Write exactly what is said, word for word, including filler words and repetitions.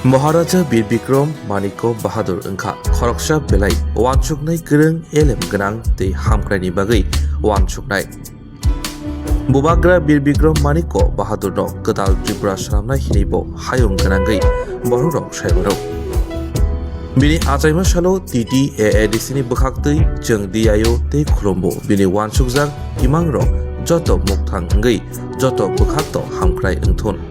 Maharaja Bir Bikram Manikya Bahadur wngkha khoroksa belai uansuknai kwrwng, elem gwnang tei hamkraini bagwi uansuknai. Bubagra Bir Bikram Manikya Bahadurno kwtal Tripura swnamnai hinwibo hayung gwnangwi bororok sai mano. Bini achaima salo T T A A D C ni bwkhaktwi chwng D I O tei khulumbo bini uansukjak imangrok joto mukthang wngwi joto bwkhakto hamkrai wngthun.